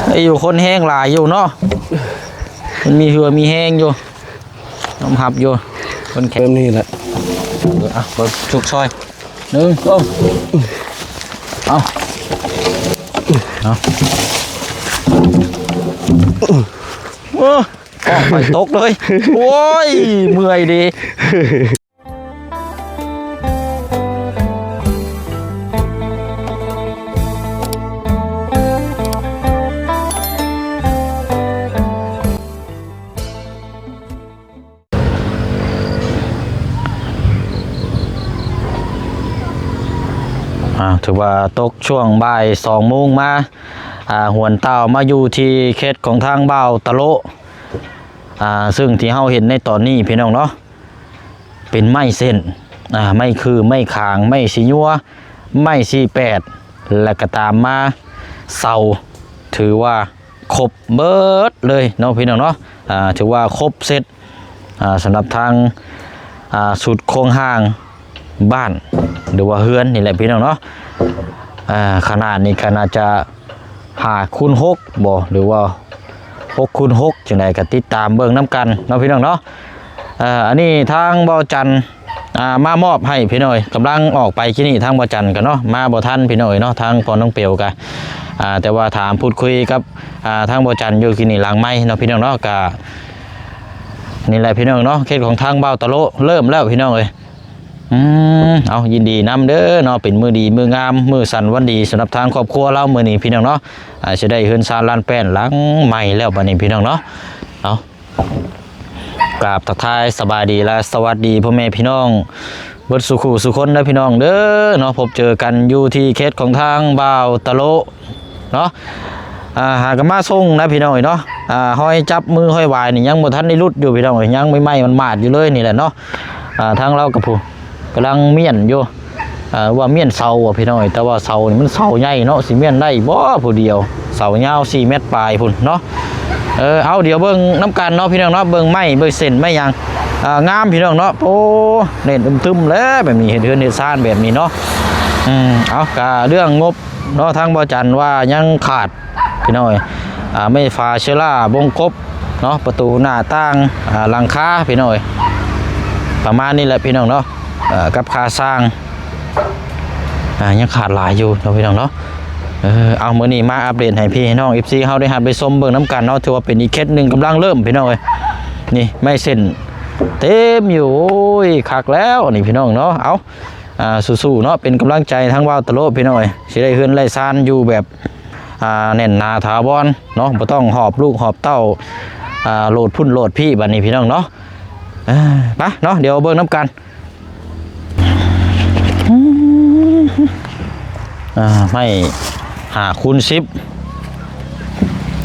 ໄດ້ຢູ່ ຄົນແຮງຫຼາຍຢູ່ເນາະ ມັນມີເຫື່ອມີແຮງຢູ່ ຍອມຮັບຢູ່ ຄົນແຂກ ແບບນີ້ແຫຼະ ເອີ ອ່ະ ເບິ່ງຊຸກຊ່ອຍ ໜຶ່ງ ສອງ ເອົາ ເອົາ ໂອ້ ກ້ອງໄຟຕົກເລີຍ ໂອ້ຍ ເມື່ອຍເດ. ອ່າ ຖືວ່າຕົກຊ່ວງບ່າຍສອງໂມງມາ ອ່າ ຫວນຕ່າວມາຢູ່ທີ່ເຂດຂອງທາງບ່າວຕະໂລ ອ່າ ຊຶ່ງທີ່ເຮົາເຫັນໃນຕອນນີ້ພີ່ນ້ອງເນາະ ເປັນໄມ້ເສັ້ນ ອ່າ ໄມ້ຄື ໄມ້ຂາງ ໄມ້ສີຍົວ ໄມ້ສີ່ແປດ ແລະກະຕາມມາເສົາ ຖືວ່າຄົບເບິດເລີຍເນາະພີ່ນ້ອງເນາະ ອ່າ ຖືວ່າຄົບເສັດ ອ່າ ສຳລັບທາງ ອ່າ ຊຸດໂຄງຮ່າງບ້ານ ຫຼືວ່າເຮືອນນີ້ແຫຼະພີ່ນ້ອງເນາະ ອ່າ ຂະໜາດນີ້ກະໜ້າຈະ ຫ້າຄູນຫົກບໍ ຫຼືວ່າຫົກຄູນຫົກ ຈັ່ງໃດກະຕິດຕາມເບິ່ງນຳກັນເນາະພີ່ນ້ອງເນາະ ເອີ ອັນນີ້ທາງບ່າວຈັນ ອ່າ ມາມອບໃຫ້ພີ່ນ້ອງເອີຍ ກຳລັງອອກໄປກີ້ນີ້ ທາງບ່າວຈັນກະເນາະ ມາບໍ່ທັນພີ່ນ້ອງເອີຍເນາະ ທາງພໍ່ນ້ອງເປວກະ ອ່າ ແຕ່ວ່າຖາມພູດຄຸຍກັບ ອ່າ ທາງບ່າວຈັນຢູ່ກີ້ນີ້ຫຼັງໄມເນາະພີ່ນ້ອງເນາະ ກະນີ້ແຫຼະພີ່ນ້ອງເນາະ ເຂດຂອງທາງບ່າວຕະໂລເລີ່ມແລ້ວພີ່ນ້ອງເອີຍ. ອືມ ເອົາ ຍິນດີນຳເດີເນາະ ເປັນມື້ດີມື້ງາມ ມື້ສັນວັນດີສຳລັບທາງຄອບຄົວລາວມື້ນີ້ພີ່ນ້ອງເນາະ ອ່າ ຊິໄດ້ເຮືອນຊານລານແປ້ນຫຼັງໃໝ່ແລ້ວບັດນີ້ພີ່ນ້ອງເນາະ ເອົາ ກາບທັກທາຍສະບາຍດີ ແລະ ສະຫວັດດີພໍ່ແມ່ພີ່ນ້ອງເບິດສູ່ຄູ່ສູ່ຄົນເດີພີ່ນ້ອງເດີເນາະ ພົບເຈີກັນຢູ່ທີ່ເຂດຂອງທາງບ່າວຕະໂລ ເນາະ ອ່າ ຫາກະມາສົ່ງນະພີ່ນ້ອງເອີຍເນາະ ອ່າ ຮອຍຈັບມືຮອຍຫວາຍນີ້ຍັງບໍ່ທັນໄດ້ຫຼຸດຢູ່ພີ່ນ້ອງເອີຍ ຍັງໃໝ່ໆ ໝາດໆ ຢູ່ເລີຍນີ້ແຫຼະເນາະ ອ່າ ທາງລາວກະຜູ້ກຳລັງມ້ຽນຢູ່ ອ່າ ວ່າມ້ຽນເສົາບໍ່ພີ່ນ້ອງເອີຍ ແຕ່ວ່າເສົານີ້ມັນເສົາໃຫຍ່ເນາະ ຊິມ້ຽນໄດ້ບໍ່ຜູ້ດຽວ ເສົາຍາວສີ່ແມັດປາຍພຸ້ນເນາະ ເອີ ເອົາ ດຽວເບິ່ງນຳກັນເນາະພີ່ນ້ອງເນາະ ເບິ່ງໄມ້ ເບິ່ງເສັ້ນໄມ້ຫຍັງ ອ່າ ງາມພີ່ນ້ອງເນາະ ໂອ້ ແໜ້ນອຶມຕຶມແຫຼະ ແບບນີ້ເຮັດເຮືອນເຮັດຊານແບບນີ້ເນາະ ອືມ ເອົາ ກະເລື່ອງງົບ ເນາະ ທາງບ່າວຈັນວ່າຍັງຂາດພີ່ນ້ອງເອີຍ ອ່າ ໄມ້ຝາເຊື້ອລາ ວົງກົບເນາະ ປະຕູໜ້າຕ່າງ ອ່າ ຫຼັງຄາພີ່ນ້ອງເອີຍ ປະມານນີ້ແຫຼະພີ່ນ້ອງເນາະ ເອີ ກັບຄ່າສ້າງ ອ່າ ຍັງຂາດຫຼາຍຢູ່ເນາະພີ່ນ້ອງເນາະ ເອີ ເອົາ ມື້ນີ້ມາອັບເດດໃຫ້ພີ່ໃຫ້ນ້ອງ ເອັຟຊີ ເຮົາໄດ້ຮັບໄດ້ຊົມເບິ່ງນຳກັນເນາະ ຖືວ່າເປັນອີກເຂດໜຶ່ງກຳລັງເລີ່ມພີ່ນ້ອງເອີຍ ນີ້ໄມ້ເສັ້ນເຕັມຢູ່ ໂອ້ຍ ຄັກແລ້ວນີ້ພີ່ນ້ອງເນາະ ເອົາ ອ່າ ສູ້ໆ ເນາະ ເປັນກຳລັງໃຈທາງບ່າວຕະໂລ ພີ່ນ້ອງເອີຍ ຊິໄດ້ເຮືອນໄດ້ຊານຢູ່ແບບ ອ່າ ແໜ້ນໜາຖາວອນເນາະ ບໍ່ຕ້ອງຫອບລູກຫອບເຕົ້າ ອ່າ ໂຫຼດພຸ້ນໂຫຼດພີ້ ບາດນີ້ພີ່ນ້ອງເນາະ ເອີ ໄປເນາະ ດຽວເບິ່ງນຳກັນ ອ່າ ໄມ້ຫ້າຄູນສິບ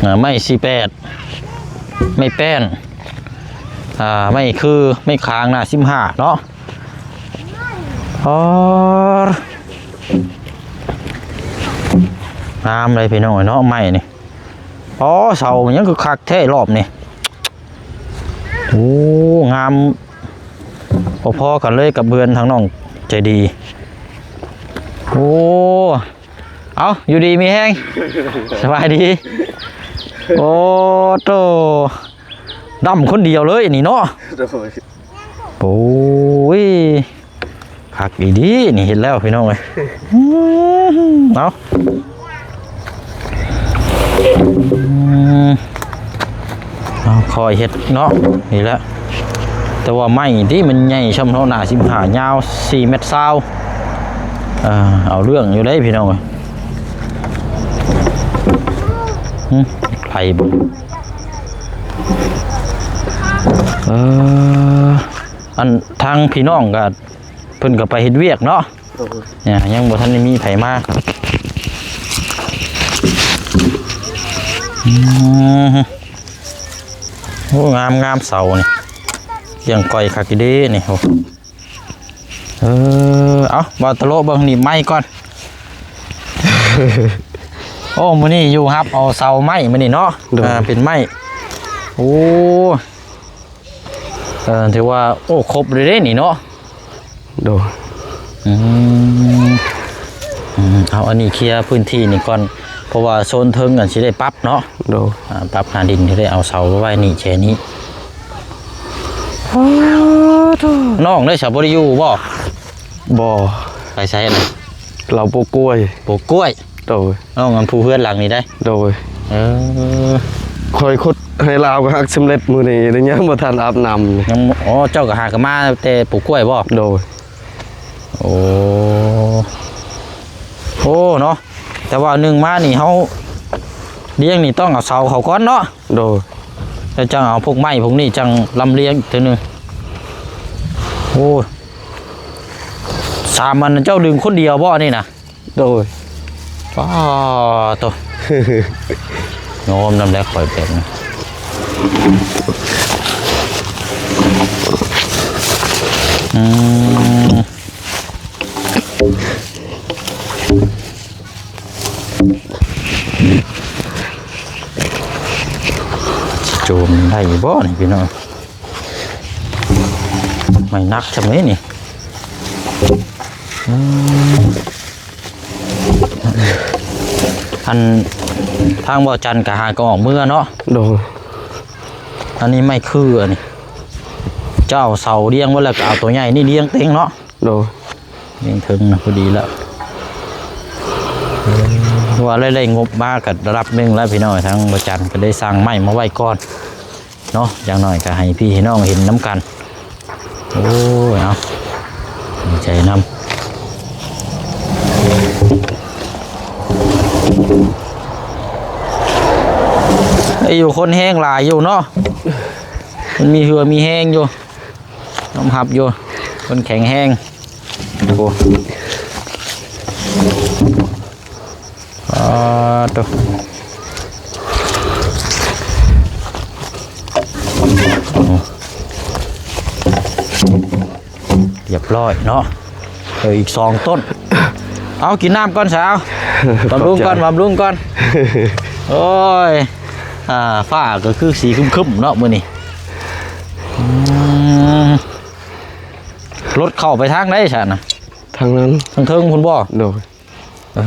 ອ່າ ໄມ້ສີ່ແປດ ໄມ້ແປ້ນ ອ່າ ໄມ້ຄື ໄມ້ຄາງໜ້າສິບຫ້າເນາະ ອໍ ງາມເລີຍພີ່ນ້ອງເອີຍເນາະ ໄມ້ນີ້ ອໍ ເສົາຫຍັງຄືຄັກແທ້ລອບນີ້ ໂອ້ ງາມພໍໆກັນເລີຍກັບເຮືອນທາງນ້ອງໃຈດີ ໂອ້ ເອົາ ຢູ່ດີມີແຮງ ສະບາຍດີ ໂອ້ໂຕ ດຳຄົນດຽວເລີຍນີ້ເນາະ ໂດຍ ໂອ້ຍ ຄັກອີ່ຫຼີນີ້ເຮັດແລ້ວພີ່ນ້ອງເອີຍ ເອົາ ເອົາ ຄ່ອຍເຮັດເນາະ ນີ້ແຫຼະ ແຕ່ວ່າໄມ້ນີ້ມັນໃຫຍ່ຊ່ຳເນາະ ໜ້າສິບຫ້າ ຍາວສີ່ແມັດຊາວ ເອີ ເອົາເລື່ອງຢູ່ເດ້ພີ່ນ້ອງເອີຍ ຫຶ ໄຜບໍ່ ເອີ ອັນທາງພີ່ນ້ອງກະ ເພິ່ນກະໄປເຮັດວຽກເນາະ ໂດຍ ຍັງບໍ່ທັນໄດ້ມີໃຜມາ ອືມ ໂອ້ ງາມໆ ເສົານີ້ ກຽງກ່ອຍຄັກອີ່ຫຼີນີ້ ໂອ້ ເອີ ເອົາ ບ່າວຕະໂລເບິ່ງໜີບໄມ້ກ່ອນ ໂອ້ ມື້ນີ້ຢູ່ຮັບເອົາເສົາໄມ້ມື້ນີ້ເນາະ ໂດຍ ອ່າ ເປັນໄມ້ ໂອ້ ເອີ ຖືວ່າ ໂອ້ ຄົບເລີຍເດ້ນີ້ເນາະ ໂດຍ ອືມ ອືມ ເອົາ ອັນນີ້ເຄຍພື້ນທີ່ນີ້ກ່ອນ ເພາະວ່າໂຊນເທິງກໍຊິໄດ້ປັບເນາະ. ໂດຍ. ອ່າ ປັບໜ້າດິນ ຊິໄດ້ເອົາເສົາໄວ້ນີ້ແຄ່ນີ້. ນ້ອງໄດ້ສະ ບໍ່ໄດ້ຢູ່ບໍ່? ບໍ່. ໄປໃສລະ? ລາວປູກກ້ວຍ. ປູກກ້ວຍ? ໂດຍ. ນ້ອງອັນຜູ້ເຮືອນຫຼັງນີ້ໄດ໋? ໂດຍ. ເອີ ຂ້ອຍຂຸດໃຫ້ລາວກໍຮັກສຳເລັດມື້ນີ້ ແຕ່ຍັງບໍ່ທັນອາບນ້ຳ. ຍັງ ອໍ ເຈົ້າກໍຫາກໍມາແຕ່ປູກກ້ວຍບໍ່? ໂດຍ. ໂອ້ ໂອ້ເນາະ. ແຕ່ວ່າໜຶ່ງມານີ້ເຮົາລ້ຽງນີ້ຕ້ອງເອົາເສົາເຂົາກ່ອນເນາະ. ໂດຍ. ແລ້ວຈັ່ງເອົາພວກໄມ້ພວກນີ້ຈັ່ງລຳລຽງອີກເທື່ອໜຶ່ງ. ໂອ້ຍ ສາມອັນນັ້ນເຈົ້າດຶງຄົນດຽວບໍ່ນີ້ນະ? ໂດຍ. ປ້າໂຕ ຍອມນຳແລ້ວຂ້ອຍແບບນີ້. ອືມ ໂຈມໄດ້ຢູ່ບໍ່ນີ້ພີ່ນ້ອງ? ໄມ້ໜັກຊ່ຳນີ້ນີ້. ອືມ ອັນທາງບໍ່ຈັນກະຫາກໍອອກເມືອເນາະ. ໂດຍ. ອັນນີ້ໄມ້ຄື ອັນນີ້ ເຈົ້າເອົາເສົາລ້ຽງໄວ້ ແລ້ວກໍເອົາຕົວໃຫຍ່ນີ້ລ້ຽງເຕັງເນາະ. ໂດຍ. ລ້ຽງເທິງນະ ພໍດີແລ້ວ. ເພາະວ່າໄດ້ ໄດ້ງົບມາກໍລະດັບໜຶ່ງແລ້ວພີ່ນ້ອງ. ທາງບໍ່ຈັນກໍໄດ້ສັ່ງໄມ້ມາໄວ້ກ່ອນເນາະ, ຢ່າງໜ້ອຍກໍໃຫ້ພີ່ໃຫ້ນ້ອງເຫັນນຳກັນ. ໂອ້ຍ ເອົາ ດີໃຈນຳ. ໄດ້ຢູ່ ຄົນແຮງຫຼາຍຢູ່ເນາະ, ມັນມີເຫື່ອມີແຮງຢູ່. ຍອມຮັບຢູ່ ເພິ່ນແຂງແຮງ. ໂອ້ ອາ ໂຕ ໂອ້ ຮຽບຮ້ອຍເນາະ. ເອີ ອີກສອງຕົ້ນ. ເອົາ ກິນນ້ຳກ່ອນຊາວ. ບຳລຸງກ່ອນ ຂອບໃຈ ບຳລຸງກ່ອນ. ໂອ້ຍ ອ່າ ຟ້າກໍຄືສີຄຶ້ມໆເນາະມື້ນີ້. ອືມ ລົດເຂົ້າໄປທາງໃດຊັ້ນນະ? ທາງນັ້ນ ທາງເທິງພຸ້ນບໍ່? ໂດຍ. ເອີ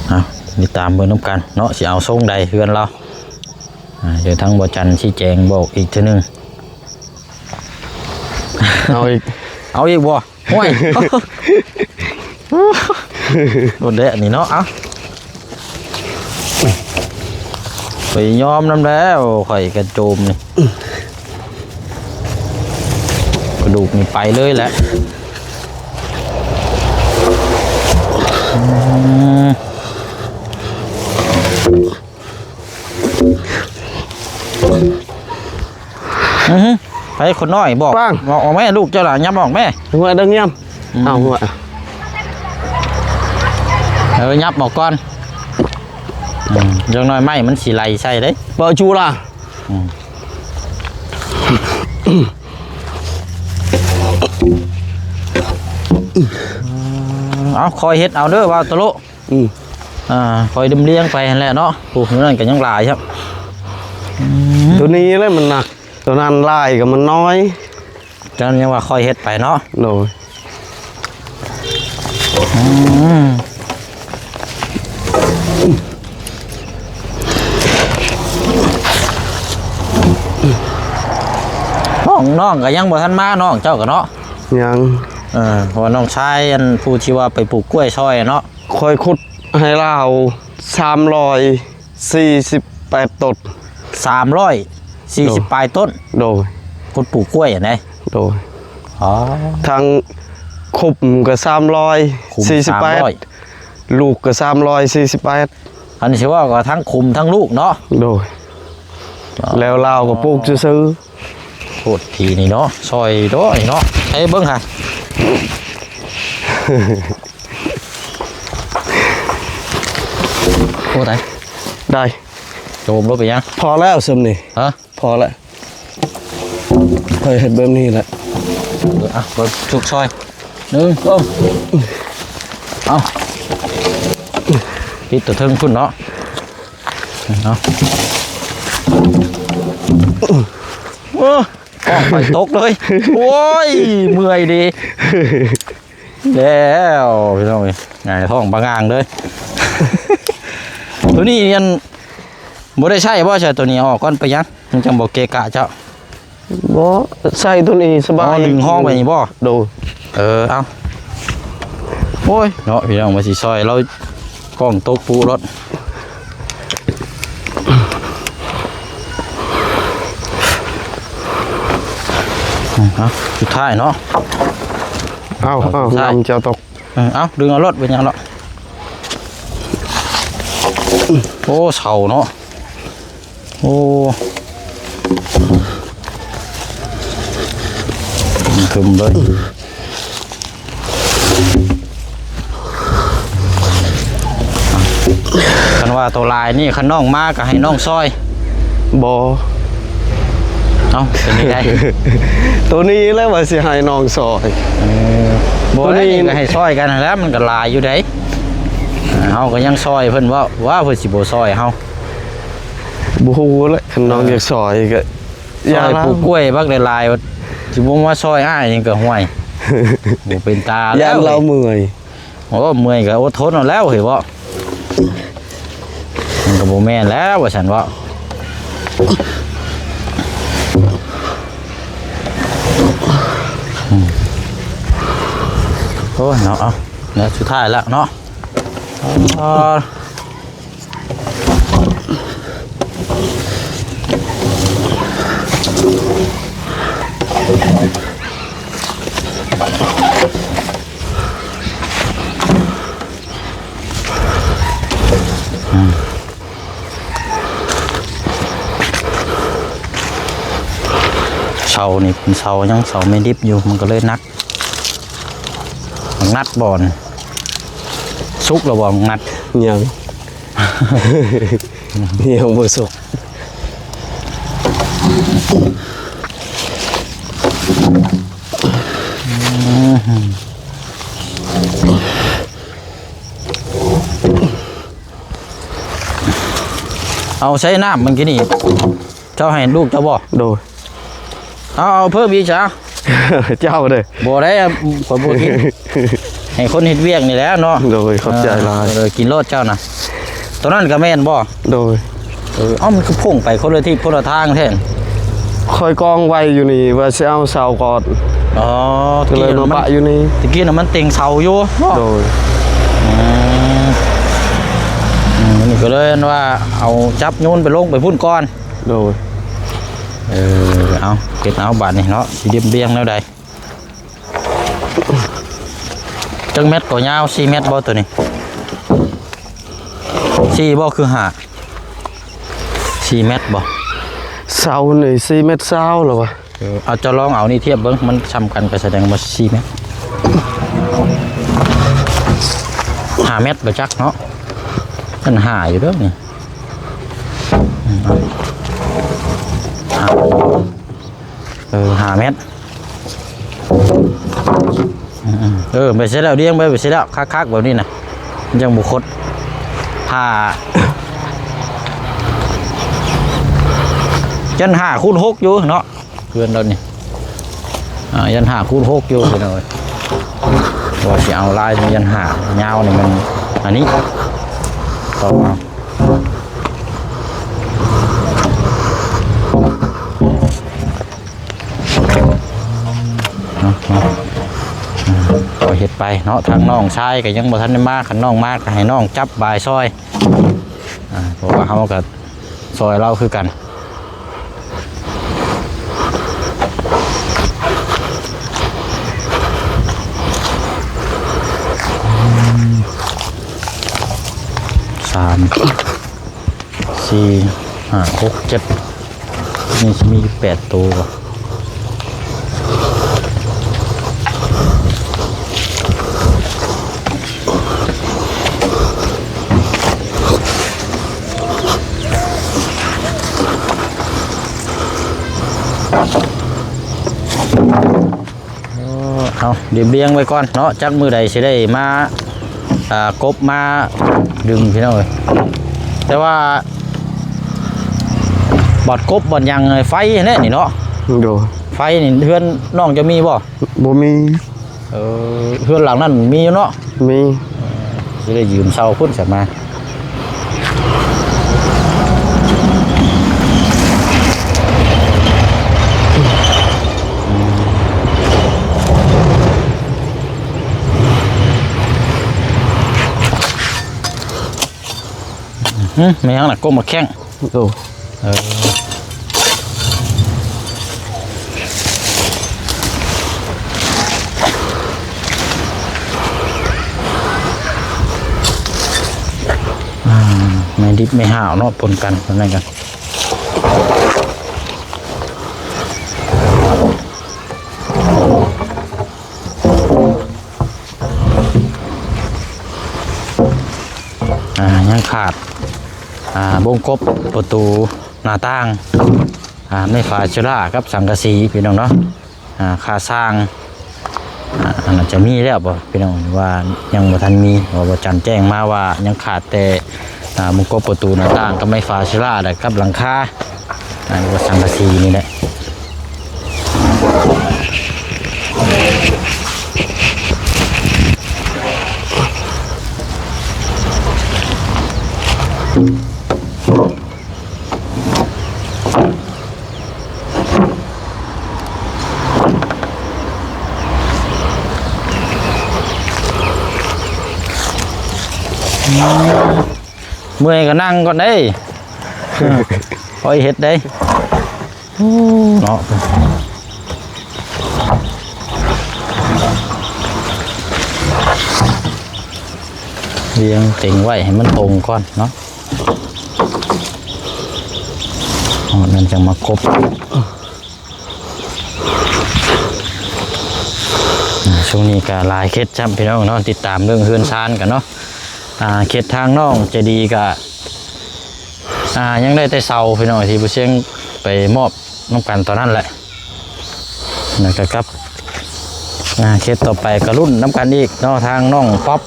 ເອົາ ຕິດຕາມເບິ່ງນຳກັນເນາະ ຊິເອົາຊົງໃດເຮືອນລາວ. ອ່າ ດຽວທາງບໍ່ຈັນຊີ້ແຈງບອກອີກເທື່ອໜຶ່ງ. ເອົາອີກ ເອົາອີກບໍ່? ໂອ້ຍ ໂດນແດດນີ້ເນາະ. ເອົາ ຂ້ອຍຍອມນຳແລ້ວ ຂ້ອຍກະໂຈມນີ້ ກະດູກນີ້ໄປເລີຍແຫຼະ. ອືມ ອືຮຶ ໃຜຄົນນ້ອຍບອກ ປັງ ບອກອອກແມ່ ລູກເຈົ້າລະ ຫຍັບອອກແມ່. ຫົວດັງຍາມ ອືມ ເອົາຫົວ ເອີ ຫຍັບອອກກ່ອນ. ອືມ ຢ່າງໜ້ອຍໄມ້ມັນຊິໄຫຼໃສ່ເດ້ ບໍ່ຈູລະ. ອືມ ເອົາ ຄ່ອຍເຮັດເອົາເດີ ວ່າຕະໂລ. ອືມ ອ່າ ຄ່ອຍດຳລຽງໄປຫັ້ນແຫຼະເນາະ. ໂອ້ ຢູ່ນັ້ນກໍຍັງຫຼາຍຄັບ. ອືມ ຕົວນີ້ແຫຼະມັນໜັກ ຕົວນັ້ນຫຼາຍກໍມັນນ້ອຍ. ເຈົ້າຍັງວ່າຄ່ອຍເຮັດໄປເນາະ. ໂດຍ. ອືມ ນ້ອງ ນ້ອງກໍຍັງບໍ່ທັນມາ ນ້ອງເຈົ້າກໍເນາະ. ຍັງ. ເອີ ເພາະວ່ານ້ອງຊາຍ ອັນ ຜູ້ທີ່ວ່າໄປປູກກ້ວຍຊ່ອຍເນາະ. ຂ້ອຍຂຸດໃຫ້ລາວສາມຮ້ອຍສີ່ສິບແປດຕົ້ນ. ສາມຮ້ອຍສີ່ສິບ ໂດຍ ປາຍຕົ້ນ. ໂດຍ. ຂຸດປູກກ້ວຍຫັ້ນເດ້. ໂດຍ. ອໍ ທັງຂຸມກໍສາມຮ້ອຍສີ່ສິບແປດ ຂຸມສາມຮ້ອຍ ລູກກໍສາມຮ້ອຍສີ່ສິບແປດ. ອັນນີ້ຊິວ່າກໍທັງຂຸມທັງລູກເນາະ. ໂດຍ. ອໍ ແລ້ວລາວກໍປູກຊື່ໆ. ໂພດທີ່ນີ້ເນາະ ຊ່ອຍດ້ອຍເນາະ. ໃຫ້ເບິ່ງຫາ ໂອ້ ໄດ້ ໄດ້ ໂຈມລົງໄປຍັງ. ພໍແລ້ວຊຳນີ້ ຮະ ພໍແລ້ວ. ຂ້ອຍເຮັດແບບນີ້ແຫຼະ. ເອີ ອ່ະ ເບິ່ງ ຊຸກຊ່ອຍ ໜຶ່ງ ສອງ ເອົາ ປິດຕົວເທິງພຸ້ນເນາະ. ເອົາ ອື ໂອ້ ກ້ອງຂ້ອຍຕົກເລີຍ. ໂອ້ຍ ເມື່ອຍເດ. ແລ້ວພີ່ນ້ອງເອີຍ ຫງາຍທ້ອງປະງາງເລີຍ. ໂຕນີ້ຍັງບໍ່ໄດ້ໃຊ້ບໍ່? ໃຊ້ໂຕນີ້ອອກກ່ອນ. ໄປຫຍັງ? ມັນຈັ່ງບໍ່ເກະກະເຈົ້າ. ບໍ່ ໃສ່ໂຕນີ້ສະບາຍ. ອໍ ດຶງຫ້ອງໄປນີ້ບໍ່? ໂດຍ. ເອີ ເອົາ. ໂອ້ຍເນາະ ພີ່ນ້ອງ ວ່າຊິຊ່ອຍລາວ ກ້ອງຕົກປຸໂລດ. ເອົາ ສຸດທ້າຍເນາະ. ເອົາ ເອົາ ສຸດທ້າຍ ນຳເຈົ້າຕົກ. ເອີ ເອົາ ດຶງເອົາໂລດ ເປັນຫຍັງເນາະ. ໂອ້ ເສົາເນາະ. ໂອ້ ຕຶມເລີຍ. ຄັນວ່າໂຕຫຼາຍນີ້ ຄັນນ້ອງມາກໍໃຫ້ນ້ອງຊ່ອຍ. ບໍ່. ເອົ້າ ເປັນຈັ່ງໃດ? ໂຕນີ້ແຫຼະວ່າຊິໃຫ້ນ້ອງຊ່ອຍ. ເອີ ບໍ່ ໂຕນີ້ ນີ້ກໍໃຫ້ຊ່ອຍກັນຫັ້ນແຫຼະ ມັນກໍຫຼາຍຢູ່ໃດ. ເຮົາກໍຍັງຊ່ອຍເພິ່ນເວົ້າ ວ່າເພິ່ນຊິບໍ່ຊ່ອຍເຮົາ. ບໍ່ຮູ້ແຫຼະ ຄັນນ້ອງ ເອີ ຢາກຊ່ອຍກໍ ຊ່ອຍ ຢ່າລະ ປູກກ້ວຍບັກຫຼາຍໆ ຊິບໍ່ມາຊ່ອຍອ້າຍນີ້ກໍ ຫ້ວຍ ບໍ່ເປັນຕາແລ້ວ. ຢ້ານລາວເມື່ອຍ. ໂອ້ ເມື່ອຍກໍອົດທົນເອົາແລ້ວເຮີ້ຍເບາະ. ມັນກໍບໍ່ແມ່ນແລ້ວວ່າຊັ້ນເບາະ. ອືມ ໂອ້ຍເນາະ ເອົາ ແນວສຸດທ້າຍແລ້ວເນາະ. ອໍ ເສົານີ້ເປັນເສົາຫຍັງ ເສົາແມ່ດິບຢູ່ ມັນກໍເລີຍໜັກ. ບັກນັດບໍ່ນີ້ ສຸກແລ້ວບໍ່ບັກນັດ? ຍັງ ຍັງບໍ່ສຸກ. ເອົາໃສ່ນ້ຳມັນກິນນີ້ ເຈົ້າໃຫ້ລູກເຈົ້າບໍ່? ໂດຍ. ເອົາ ເອົາເພີ່ມອີກຊະ. ເຈົ້າເດີ. ບໍ່ໄດ້ ຂ້ອຍບໍ່ກິນ ໃຫ້ຄົນເຮັດວຽກນີ້ແຫຼະເນາະ. ໂດຍ ຂອບໃຈຫຼາຍ. ເອີ ກິນໂລດເຈົ້ານະ. ໂຕນັ້ນກໍແມ່ນບໍ່? ໂດຍ. ເອີ ເອົ້າ ມັນຄືພົງໄປຄົນລະທິດຄົນລະທາງແທ້. ຂ້ອຍກອງໄວ້ຢູ່ນີ້ວ່າຊິເອົາເສົາກ່ອນ. ອໍ ກໍເລີຍມາປະຢູ່ນີ້. ຕະກີ້ນະມັນເຕັງເສົາຢູ່ເນາະ. ໂດຍ. ອືມ ອືມ ນີ້ກໍເລີຍວ່າເອົາຈັບໂຍນໄປລົງໄປພຸ້ນກ່ອນ. ໂດຍ. ເອີ ເອົາ ເຮັດເອົາບາດນີ້ເນາະ ຊິລຽບລຽງແນວໃດ? ຈັກແມັດກໍຍາວ ສີ່ແມັດບໍ່ໂຕນີ້? ສີ່ບໍ່ ຄືຫ້າ? ສີ່ແມັດບໍ່? ເສົານີ້ສີ່ແມັດຊາວແລ້ວວະ. ເອີ ເອົາ ເຈົ້າລອງເອົານີ້ທຽບເບິ່ງ ມັນຊ່ຳກັນກໍສະແດງວ່າສີ່ແມັດ. ຫ້າແມັດບໍ່ຈັກເນາະ. ອັນຫ້າຢູ່ເດີນີ້. ອືມ ເອົາ ຫ້າ ເອີ ຫ້າແມັດ. ອືມໆ ເອີ ໄປເສັດແລ້ວ ລຽງໄປ ໄປເສັດແລ້ວ ຄັກໆ ແບບນີ້ນະ ມັນຈັ່ງບໍ່ຄົດ. ຫ້າ ຢັນຫ້າຄູນຫົກຢູ່ເນາະ ເຮືອນລາວນີ້. ອ່າ ຢັນຫ້າຄູນຫົກຢູ່ພີ່ນ້ອງເອີຍ. ວ່າຊິເອົາລາຍຍັນຫາຍາວນີ້ມັນ ອັນນີ້ ຕ້ອງເອົາ ເອົາ ເອົາ ເອົາ ເຮັດໄປເນາະ. ທາງນ້ອງຊາຍກໍຍັງບໍ່ທັນໄດ້ມາ, ຄັນນ້ອງມາກໍໃຫ້ນ້ອງຈັບບາຍຊອຍ ອ່າ ເພາະວ່າເຮົາກໍ ຊ່ອຍລາວຄືກັນ. ສາມ ສີ່ ຫ້າ ຫົກ ເຈັດ ນີ້ຊິມີຢູ່ແປດໂຕ. ເອົາ ລຽບລຽງໄວ້ກ່ອນເນາະ, ຈັກມື້ໃດຊິໄດ້ມາ ອ່າ ກົບມາດຶງ ພີ່ນ້ອງເອີຍ. ແຕ່ວ່າ ບາດກົບບາດຫຍັງ ໄຟຫັ້ນແຫຼະນີ້ເນາະ. ໂດຍ ໄຟນີ້ເຮືອນນ້ອງຈະມີບໍ່? ບໍ່ມີ. ເອີ ເຮືອນຫຼັງນັ້ນມີຢູ່ເນາະ? ມີ. ຊິໄດ້ຢືມເຊົ່າພຸ້ນຊະມາ. ຫຶ ແມ່ນຫຍັງນະ? ກົກໝາກແຂ້ງ. ໂອ້ ເອີ ອ່າ ໄມ້ດິບໄມ້ຫ້າວເນາະ ປົນກັນ ປະມານນັ້ນກັນ. ອ່າ ຍັງຂາດ ອ່າ ວົງກົບ ປະຕູ ໜ້າຕ່າງ ອ່າ ໄມ້ຝາເຊລາກັບສັງກະສີ ພີ່ນ້ອງເນາະ. ອ່າ ຄ່າສ້າງ ອ່າ ອັນນັ້ນຈະມີແລ້ວບໍ່ ພີ່ນ້ອງ ວ່າຍັງບໍ່ທັນມີ ເພາະວ່າບໍ່ຈັນແຈ້ງມາວ່າຍັງຂາດແຕ່ ອ່າ ມຸງກົບ ປະຕູ ໜ້າຕ່າງ ກັບໄມ້ຝາເຊລາ ແລະ ກັບຫຼັງຄາ ອ່າ ຫຼືວ່າສັງກະສີນີ້ແຫຼະ. ເມື່ອຍກໍນັ່ງກ່ອນເດ້ ຄ່ອຍເຮັດເດ້. ໂອ້ ເນາະ ລຽງເຕັງໄວ້ໃຫ້ມັນຕົງກ່ອນເນາະ. ອໍ ນັ້ນຈັ່ງມາກົບ. ອ່າ ຊ່ວງນີ້ກໍຫຼາຍເຂດຊ້ຳ ພີ່ນ້ອງເນາະ ຕິດຕາມເລື່ອງເຮືອນຊານກັນເນາະ. ອ່າ ເຂດທາງນ້ອງໃຈດີກໍ ອ່າ ຍັງໄດ້ແຕ່ເສົາ ພີ່ນ້ອງ ທີ່ຜູ້ຊຽງໄປມອບນຳກັນຕອນນັ້ນແຫຼະ. ແລ້ວກໍກັບ ອ່າ ເຂດຕໍ່ໄປກໍລຸ້ນນຳກັນອີກເນາະ ທາງນ້ອງປັອບ.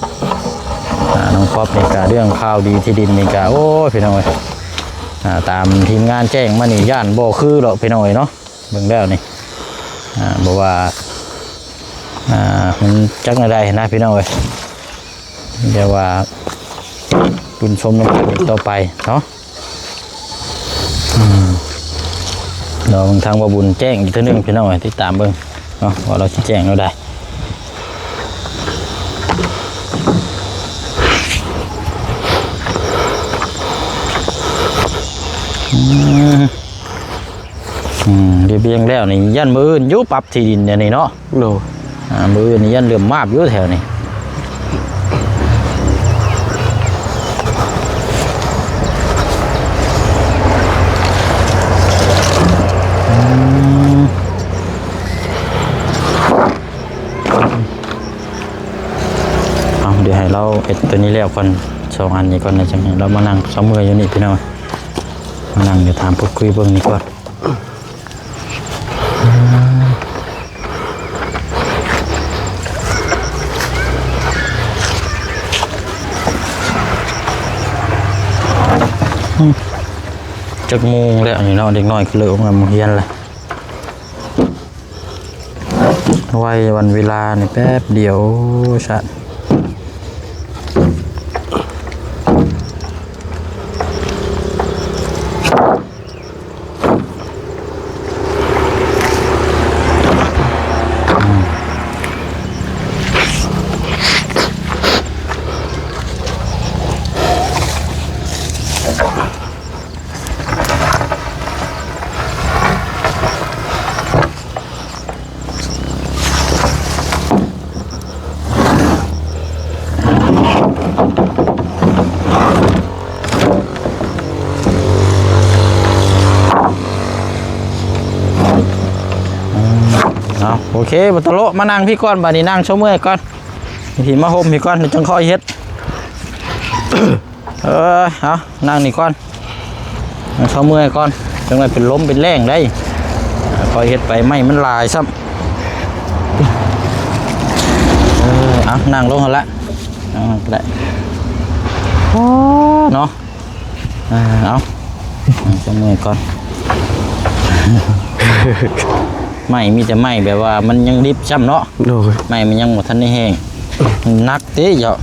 ອ່າ ນ້ອງປັອບນີ້ກໍເລື່ອງຂ່າວດີທີ່ດິນນີ້ກໍ ໂອ້ຍ ພີ່ນ້ອງເອີຍ ອ່າ ຕາມທີມງານແຈ້ງມານີ້ ຢ້ານບໍ່ຄືດອກ ພີ່ນ້ອງເອີຍເນາະ. ເບິ່ງແລ້ວນີ້ ອ່າ ບໍ່ວ່າ ອ່າ ມັນຈັກແນວໃດນະ ພີ່ນ້ອງເອີຍ. ແຕ່ວ່າບຸນຊົມນຳກັນອີກຕໍ່ໄປເນາະ. ອືມ ລອເບິ່ງທາງບ່າວບຸນແຈ້ງອີກເທື່ອໜຶ່ງ ພີ່ນ້ອງເອີຍ ຕິດຕາມເບິ່ງເນາະ ວ່າລາວຊິແຈ້ງແນວໃດ. ອືມ ອືມ ລຽບລຽງແລ້ວນີ້ ຢ້ານມື້ອື່ນຢູ່ປັບທີ່ດິນແນວນີ້ເນາະ. ໂດຍ ອ່າ ມື້ອື່ນນີ້ຢ້ານເຫຼື່ອມມາບຢູ່ແຖວນີ້. ອືມ ເອົາ ດຽວໃຫ້ລາວເຮັດຕົວນີ້ແລ້ວກ່ອນ ສອງອັນນີ້ກ່ອນ ແລ້ວຈັ່ງໃຫ້ລາວມານັ່ງເຊົາເມື່ອຍຢູ່ນີ້ ພີ່ນ້ອງ. ມານັ່ງຢູ່ຖາມພູດຄຸຍເບິ່ງນີ້ກ່ອນ. ຈັກໂມງແລ້ວນີ້ເນາະ ເດັກນ້ອຍກໍເລີກອອກມາໂຮງຮຽນແລ້ວ. ໄວວັນເວລານີ້ແປັບດຽວ ໂອ້ ຊະ. ເອົາ ໂອເຄ ບໍ່ຕະໂລະ ມານັ່ງພີ້ກ່ອນ ບາດນີ້ນັ່ງຊົມເມື່ອຍກ່ອນ ພີ້ມາຮົ່ມພີ້ກ່ອນ ແລ້ວຈັ່ງຄ່ອຍເຮັດ. ເອີ ເອົາ ນັ່ງນີ້ກ່ອນ ນັ່ງເຊົາເມື່ອຍກ່ອນ ຈັ່ງໄດ້ເປັນລົມເປັນແຮງໄດ໋ ຄ່ອຍເຮັດໄປ ໄມ້ມັນຫຼາຍຊ້ຳ. ເອີ ເອົາ ນັ່ງລົງຫັ້ນລະ ນັ່ງນັ້ນກໍໄດ້. ໂອ້ ເນາະ ອ່າ ເອົາ ເອົາ ເຊົາເມື່ອຍກ່ອນ. ໄມ້ມີແຕ່ໄມ້ແບບວ່າມັນຍັງດິບຊ້ຳເນາະ. ໂດຍ. ໄມ້ມັນຍັງບໍ່ທັນໄດ້ແຫ້ງ. ໜັກເດ້ເຈົ້າ.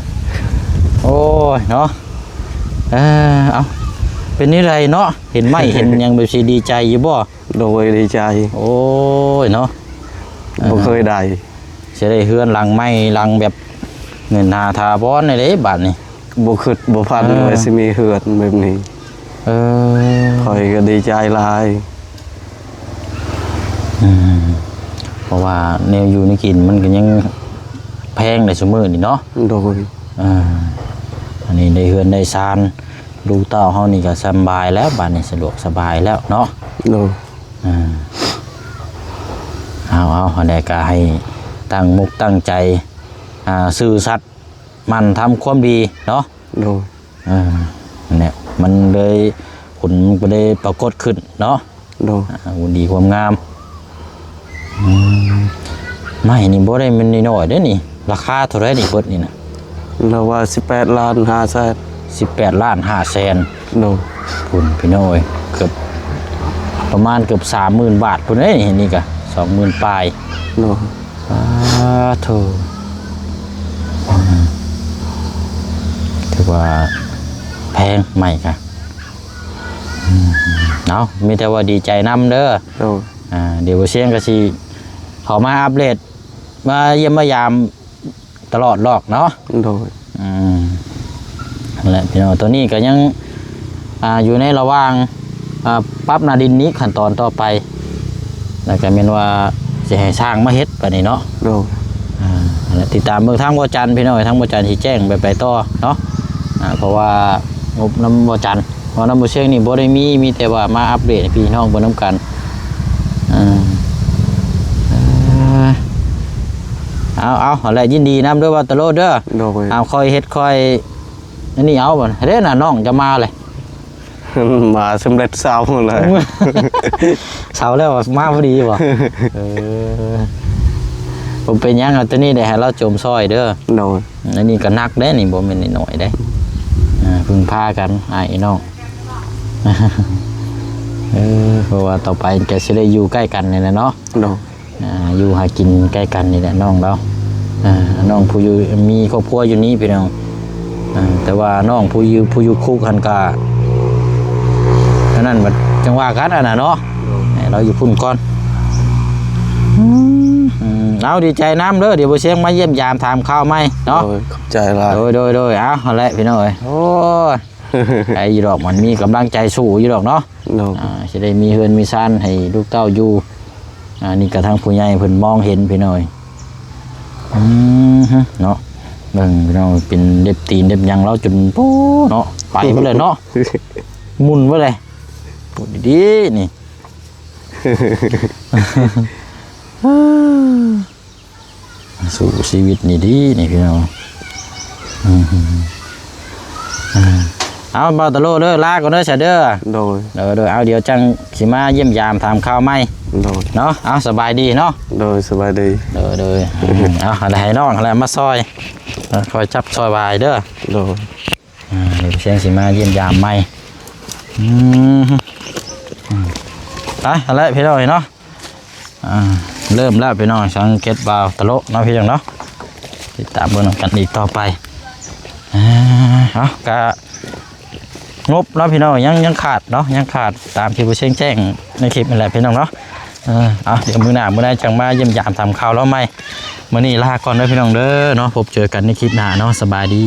ໂອ້ຍເນາະ. ເອີ ເອົ້າ ເປັນແນວໃດເນາະ ເຫັນໄມ້ເຫັນຫຍັງແບບຊີ້ ດີໃຈຢູ່ບໍ່? ໂດຍ ດີໃຈ. ໂອ້ຍເນາະ ບໍ່ເຄີຍໄດ້ ຊິໄດ້ເຮືອນຫຼັງໃໝ່ ຫຼັງແບບເງິນຫາຖາວອນນີ້ເດ້ບາດນີ້. ບໍ່ຄິດບໍ່ຝັນ ເອີ ວ່າຊິມີເຮືອນແບບນີ້. ເອີ ຂ້ອຍກໍດີໃຈຫຼາຍ. ອືມ ເພາະວ່າແນວຢູ່ແນວກິນມັນກໍຍັງແພງໃນຊຸມື້ນີ້ເນາະ. ໂດຍ. ເອີ ອັນນີ້ໄດ້ເຮືອນໄດ້ຊານ ລູກເຕົ້າເຮົານີ້ກໍສຳບາຍແລ້ວ ບາດນີ້ສະດວກສະບາຍແລ້ວເນາະ. ໂດຍ. ເອີ ເອົາໆ ອັນໃດກໍໃຫ້ຕັ້ງມຸກຕັ້ງໃຈ ອ່າ ຊື່ສັດ ໝັ່ນທຳຄວາມດີເນາະ. ໂດຍ. ເອີ ນັ້ນແຫຼະ ມັນເລີຍ ຜົນມັນກໍເລີຍປາກົດຂຶ້ນເນາະ. ໂດຍ. ອ່າ ບຸນດີຄວາມງາມ. ອືມ ໄມ້ນີ້ບໍ່ໄດ້ແມ່ນນ້ອຍໆເດ້ນີ້. ລາຄາເທົ່າໃດນີ້ເບິດນີ້ນະ? ລາວວ່າສິບແປດລ້ານຫ້າແສນ. ສິບແປດລ້ານຫ້າແສນ. ໂດຍ. ພຸ້ນພີ່ນ້ອງເອີຍ ເກືອບ ປະມານເກືອບສາມໝື່ນບາດພຸ້ນເດ້ນີ້. ນີ້ກະສອງໝື່ນປາຍ. ໂດຍ. ປາໂທ ອືມ ຖືວ່າແພງໄມ້ກະ. ອືມ ເອົາ ມີແຕ່ວ່າດີໃຈນຳເດີ. ໂດຍ. ອ່າ ດຽວບໍ່ຊຽງກໍຊິເຂົ້າມາອັບເດດ ມາຢ້ຽມມາຢາມຕະຫຼອດລອກເນາະ. ໂດຍ. ອືມ ນັ້ນແຫຼະພີ່ນ້ອງ ຕອນນີ້ກໍຍັງ ອ່າ ຢູ່ໃນລະຫວ່າງ ອ່າ ປັບໜ້າດິນນີ້ຂັ້ນຕອນຕໍ່ໄປ ແລ້ວກໍແມ່ນວ່າຊິໃຫ້ຊ່າງມາເຮັດບາດນີ້ເນາະ. ໂດຍ. ອ່າ ນັ້ນແຫຼະ ຕິດຕາມເບິ່ງທາງບໍ່ຈັນພີ່ນ້ອງ ທາງບໍ່ຈັນຊິແຈ້ງແບບໃດຕໍ່ເນາະ. ອ່າ ເພາະວ່າງົບນຳບໍ່ຈັນ ເພາະນຳບໍ່ຊຽງນີ້ບໍ່ໄດ້ມີ ມີແຕ່ວ່າມາອັບເດດໃຫ້ພີ່ນ້ອງເບິ່ງນຳກັນ. ອ່າ ເອີ ເອົາໆ ຫັ້ນແຫຼະ ຍິນດີນຳເດີ ວ່າຕະໂລດເດີ. ໂດຍ. ເອົາ ຄ່ອຍເຮັດຄ່ອຍ ອັນນີ້ເອົາບໍ່ ເດ້ນະ ນ້ອງຈະມາເລີຍ ມາສຳເລັດເຊົາແລ້ວ ເຊົາແລ້ວມາພໍດີບໍ່? ເອີ ບໍ່ເປັນຫຍັງ ເອົາໂຕນີ້ໄດ້ໃຫ້ລາວຈົມຊ່ອຍເດີ. ໂດຍ. ອັນນີ້ກໍໜັກເດ້ນີ້ ບໍ່ແມ່ນນ້ອຍໆເດ້. ອ່າ ເພິ່ງພາກັນອ້າຍນ້ອງ ເອີ ເພາະວ່າຕໍ່ໄປກໍຊິໄດ້ຢູ່ໃກ້ກັນນີ້ແຫຼະເນາະ. ໂດຍ. ອ່າ ຢູ່ຫາກິນໃກ້ກັນນີ້ແຫຼະນ້ອງລາວ. ອ່າ ນ້ອງຜູ້ຢູ່ ມີຄອບຄົວຢູ່ນີ້ພີ່ນ້ອງ. ອ່າ ແຕ່ວ່ານ້ອງຜູ້ຢູ່ ຜູ້ຢູ່ຄຸກຫັ້ນກະ ອັນນັ້ນບັດຈັ່ງວ່າກັນຫັ້ນນະເນາະ. ໂດຍ. ໃຫ້ລາວຢູ່ພຸ້ນກ່ອນ. ອືມ ເອົາ ດີໃຈນຳເດີ ດຽວບໍ່ຊຽງມາຢ້ຽມຢາມຖາມຂ່າວໃໝ່ເນາະ. ໂດຍ ຂອບໃຈຫຼາຍ. ໂດຍໆໆ ເອົາ ຫັ້ນແຫຼະພີ່ນ້ອງເອີຍ ໂອ້ຍ ໄດ້ຢູ່ດອກ ມັນມີກຳລັງໃຈສູ້ຢູ່ດອກເນາະ. ໂດຍ. ອ່າ ຊິໄດ້ມີເຮືອນມີຊານໃຫ້ລູກເຕົ້າຢູ່. ອ່າ ນີ້ກະທາງຜູ້ໃຫຍ່ເພິ່ນມອງເຫັນພີ່ນ້ອງເອີຍ. ອືມ ເນາະ ເບິ່ງພີ່ນ້ອງ ເປັນເລັບຕີນເລັບຫຍັງລາວຈົນ ໂອ້ ເນາະ ໄປໝົດເລີຍເນາະ ໝຸ່ນເບິດເລີຍ. ໂອ້ ດີໆ ນີ້ ສູ້ຊີວິດນີ້ດີນີ້ພີ່ນ້ອງ. ອືມ ເອົາ ບ່າວຕະໂລເດີ ລາກ່ອນເດີຊະເດີ. ໂດຍ. ໂດຍໆ ເອົາ ດຽວຈັ່ງຊິມາຢ້ຽມຢາມຖາມຂ່າວໃໝ່. ໂດຍ. ເນາະ ເອົາ ສະບາຍດີເນາະ. ໂດຍ ສະບາຍດີ. ໂດຍໆ ເອົາ ໃຫ້ນ້ອງຫັ້ນແຫຼະມາຊ່ອຍ ເອີ ຄອຍຈັບຊ່ອຍຫວາຍເດີ. ໂດຍ. ອ່າ ດຽວຊຽງຊິມາຢ້ຽມຢາມໃໝ່. ອືມ ໄປຫັ້ນແຫຼະພີ່ນ້ອງເອີຍເນາະ. ອ່າ ເລີ່ມແລ້ວພີ່ນ້ອງ ສັງເກດບ່າວຕະໂລເນາະ ພີ່ນ້ອງເນາະ ຕິດຕາມເບິ່ງນຳກັນອີກຕໍ່ໄປ. ອ່າ ເອົາ ກະງົບເນາະພີ່ນ້ອງ ຍັງ ຍັງຂາດເນາະ ຍັງຂາດຕາມທີ່ຜູ້ຊຽງແຈ້ງໃນຄລິບນັ້ນແຫຼະພີ່ນ້ອງເນາະ. ເອີ ເອົາ ດຽວມື້ໜ້າມື້ໃດຈັ່ງມາຢ້ຽມຢາມຖາມຂ່າວລາວໃໝ່. ມື້ນີ້ລາກ່ອນເດີພີ່ນ້ອງເດີເນາະ ພົບເຈີກັນໃນຄລິບໜ້າເນາະ ສະບາຍດີ.